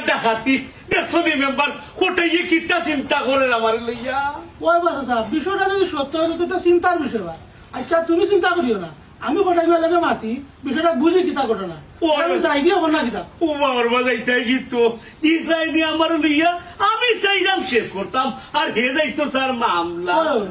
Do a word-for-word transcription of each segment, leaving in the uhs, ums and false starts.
ডাকাতি। দেখছো নি মেম্বার, কটাইয়ে কিতা চিন্তা করের আমারে লইয়া। ওই বা চাচা, বিষয়টা যদি সত্য হয়, তো এটা চিন্তার বিষয় বা। আচ্ছা, তুমি চিন্তা করিও না, আমি কটাই মিয়া লগে মাতি, বিষয়টা বুঝি কিতা ঘটনা। ও, আমি যাই গিয়ে হল না কিতা। ও বাবার বাজাই তাই কিন্তু দিন রাইনি আমার লইয়া, আমি চাইলাম শেষ করতাম, আর হে যাইতো স্যার মামলা। ওই, ওই।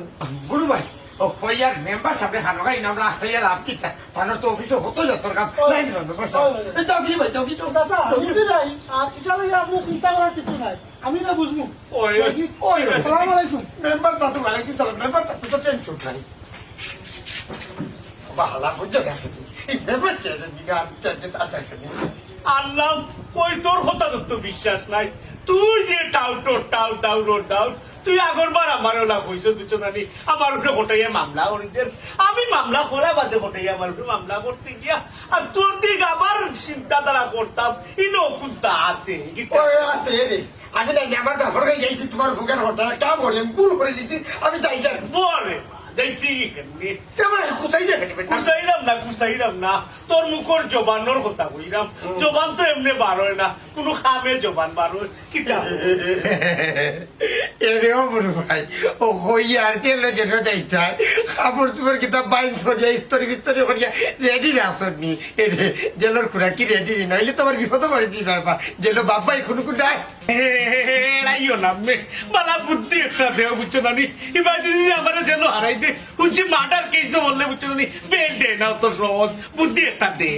গুরু ভাই, ও কইয়ার মেম্বার সাহেব হানো গাই নাম রাখ কইয়া লাভ কিতা? তানোর তো অফিসে হতো যত কাম। ওই। নাই না মেম্বার সাহেব। ওই। এই যাও কি ভাই, যাও কি যাও? চাচা, আমি তো যাই। আর এটা লইয়া আপনি চিন্তা করার কিছু নাই, আমি না বুঝবো। ওই, ওই, ওই, ওই। আসসালামু আলাইকুম। মেম্বার তাতো ওয়ালাইকুম সালাম, মেম্বার তাতো তো টেনশন নাই। বাহালা বুঝছো না? এই মেম্বার চেয়ারের দিকে আমি চাইতে তা চাইতে নেই। আল্লাহ, কই তোর কথা তো বিশ্বাস নাই। তুই যে টাউটর, টাউট, টাউটর, টাউট। তুই আগর বার আমারে ওলা কইছস, বুঝছো না নি? আমার উপরে হটাইয়া মামলা করি দের। আমি মামলা করা বাদে হটাইয়া আমার উপরে মামলা করতে গিয়া। আর তোর দিক আবার চিন্তাধারা করতাম, ইনো কুন্তা আছে। ওই আছে রে। আমি না আমার ব্যাপার হয়ে যাইছি, তোমার ভুগের হটাইয়া কাম হলে আমি ভুল করে দিছি, আমি যাই যাই। বলে, যাইছি কেমনে? তেমন কুচাই দেখে নেবে। কুচাইলাম না, কুচাইলাম না। তোর মুখর জবানর কথা কইলাম। হুম। জবান তো এমনে বার হয় না, কোনো কামে জবান বার হয়। কিতা? এরে ও বুরু ভাই, ও কই আর জেলো যেন যাইতায়। কাপড় চোপড় কিতা বাইন সরিয়া, ইস্তরি বিস্তরি করিয়া রেডি রাখছনি। এরে, জেলর খুড়া কি রেডি নি? নাইলে তো আমার বিপদে পড়েছি বাবা। জেলো বাবাই কোনো কুন্ডায়। এড়াইও না মে, বালা বুদ্ধি একটা দেও, বুঝছো না নি? এবার যদি আমারে জেলো হারাই দে, বুঝছি মার্ডার কেস তো বললে, বুঝছো না নি? বেল দে না তো সহজ, বুদ্ধি একটা দে।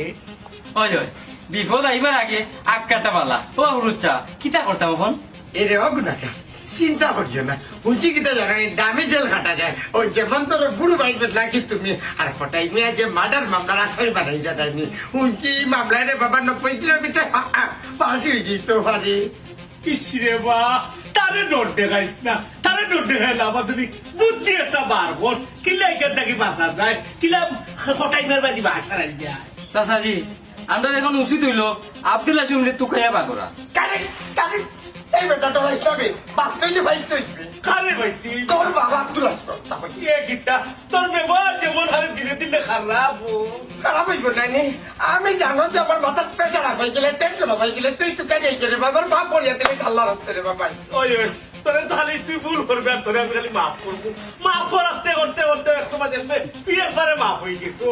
ওই, ওই, বিপদ আইবার আগে আক্কাটা বালা। ও আবুরুচ্চা, কিতা করতাম এখন? এরে ও গুনাটা, চিন্তা করিও না। হুনছি কিতা জানো, এই দামি জেল খাটা যায়। ওই যেমন তোর বুড়ো ভাই বেদলা কি তুমি, আর কটাই মিয়া যে মার্ডার মামলার আসামি বানাই দেয় তাই নি। হুনছি এই মামলায় রে বাবা নব্বই দিনের ভিতরে ফা-, আ, ফাঁসি হয়ে যেতে পারে। ইস রে বা, তারে ডর দেখাইস না, তারে ডর দেখাই লাভ আছে নি? বুদ্ধি একটা বার কর, কিলা এখান থেকে বাঁচা যায়, কিলা কটাই মার বাজি বাসা রাখি যায়। চাচাজি, আমরা এখন উচিত হইল আব্দুল্লাহ শিমুলরে তুকাইয়া বাগরা। কারে, কারে, এই বেটা ডরাইস না বে, বাঁচতে হইলে ভাই তুই। কারে ভাই তুই? তোর বাবা আব্দুল্লাহ শিমুল, তা কই? এ গিতা, তোর ব্যবহার যেমন হারে দিনে দিনে খারাপ ও। খারাপ হইব না নি? আমি জানো যে আমার মাথার প্রেশার হয়ে গেলে, টেনশন হয়ে গেলে, তুই তো কেন এই করে বাবার বাপ বলিয়া দিলে আল্লাহ রাখতে রে বাবা। ওই, ওই, তোরে তো খালি তুই ভুল করবে আর তোরে আমি খালি মাফ করবো। মাফ করাতে করতে করতে এক সময় দেখবে তুই একবারে মাফ হয়ে গেছো।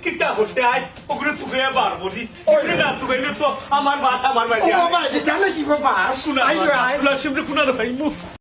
কিতা করতে আয়, ওগুলো তুকে বার বলি। ওই। ওগুলো না তুকাইলে তো আমার বাস আমার বাড়ি ও আয়। বাবা, এটা জানো কি বাবা? শোনা, আই, শোনা, আই। শোনা, শুনলে শোনা রে ভাই, মুখ।